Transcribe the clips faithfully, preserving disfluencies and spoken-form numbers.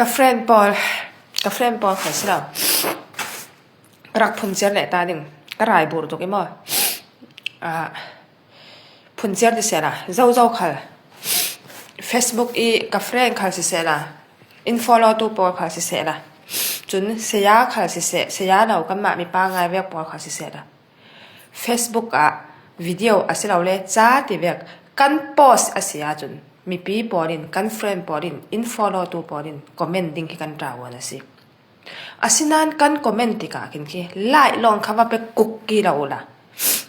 Ka friend pawl, ka friend pawl khal si lo. Rak phun ciar leh ta ding. Ka rai bur tuk i maw. Ah, phun ciar ti seh la. Zo zo khal. Facebook i ka friend khal si seh la. In follow tu pawl khal si seh la. Cun saya khal si seh, saya lo kanmah mi pangai vek pawl khal si seh la. Facebook ah video a si lo le ca ti vek kan post a si ahcun mipi pawl in, kan friend pawl in, in follow tu pawl in comment ding hi kan ṭavuan a si. Asinain kan comment tikah khin khi like lawng kha va pe kuk ki lo uh la.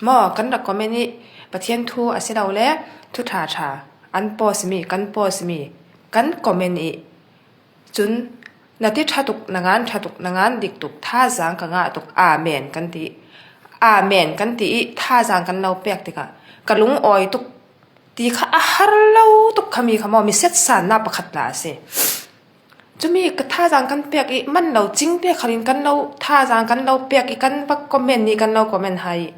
Maw, kan rak comment i Pathian thu a si lo le thu ṭha ṭha an post mi, kan post mi kan comment i cun na ti ṭha tuk, na ngan ṭha tuk, na ngan dik tuk, thazaang ka ngah tuk, amen kan ti. Amen kan ti i thazaang kan lo pek tikah ka lungawi tuk ti kha a har lo tuk khami kha maw, mi setsannak pakhat la a si. Cumi ka thazaang kan pek i man lo cing pek khalin kan lo, thazaang kan lo pek i kan va comment ni kan lo comment hai i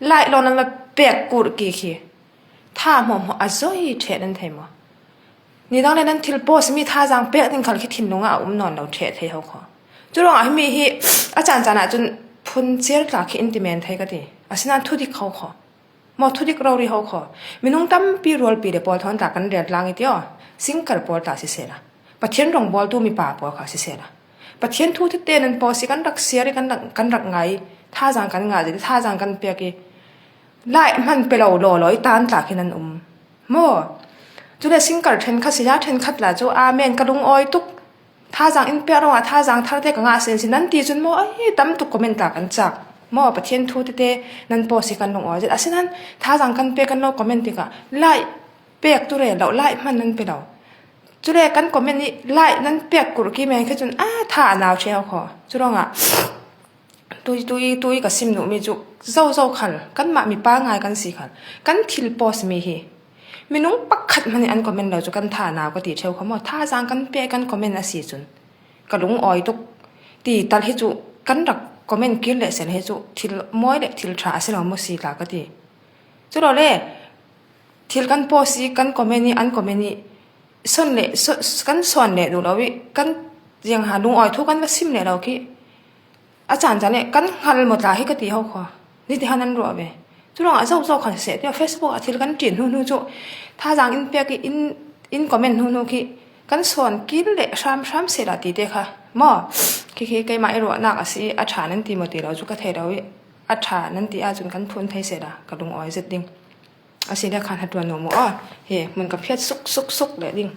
like lawng nan va pek kurh ki khi tha hmuahhmuah a zoi ṭheh nan thei maw? Nidang le nan thil post mi thazaang pek ding khal khi thinlung ah a um nawn lo ṭheh thei ho kho. Curuangah himi hi a caan caan ahcun phun ciar tla khi in ti men thei ka ti. Asinain thudik ho kho. Maw, thudik rori ho kho. Minung tampi rualpi le pawl thawn tla kan rel tlang i ti aw. Singkar pawl tla si sehla, Pathian rongbawltu mipa pawl kha si sehla, Pathian thu tete nan post i kan rak siar i kan rak, kan rak ngai i thazaang kan ngah zet i thazaang kan pek i like hman pe lo lawlaw i tan tla khi nan um. Maw? Cule singkar ṭhenkhat, saya ṭhenkhat la cu amen ka lungawi tuk. Thazaang in pek ruangah thazaang tharte ka ngah sinsin nan ti cun maw, ai, tam tuk comment tla kan cak. Maw, Pathian thu tete nan post i kan lungawi zet. Asinain thazaang kan pek kan lo comment tikah like pek tu rel lo, like hman nan pe lo. Cule kan comment i like nan pek kurh ki men khi cun a tha a nau ṭheu kho. Curuangah tui, tui, tui ka sim duhmi cu zozo khal, kanmah mipa ngai kan si khal, kan thil post mi hi minung pakhat hmanh in an comment lo cu kan tha a nau ka ti ṭheu kho maw? Thazaang kan pek kan comment a si cun ka lungawi tuk ti tal hi cu kan rak comment kir leh seh hi cu thil mawi le thil ṭha a si lo maw si tla ka ti. Culawle thil kan post i kan comment i an comment i son le, so, kan sawn leh duh lo i kan ziangha lungawi thu kan va sim leh lo khi a caan caan le kan hngal maw tla hi ka ti ho kho. Nitihan an ruah ve. Curuangah zozo khan seh tiah Facebook ah thil kan ṭin hnu hnu cu thazaang in pek i in, in comment hnu hnu khi kan sawn kir le hram hram sehla ti te kha maw? Khi khi keimah i ruahnak a si i a ṭha nan ti maw ti lo cu ka thei lo i a ṭha nan ti ahcun kan phun thei sehla ka lungawi zet ding. Asile khan hatuan nuam uh aw. He hmun ka phiat suk suk suk leh ding.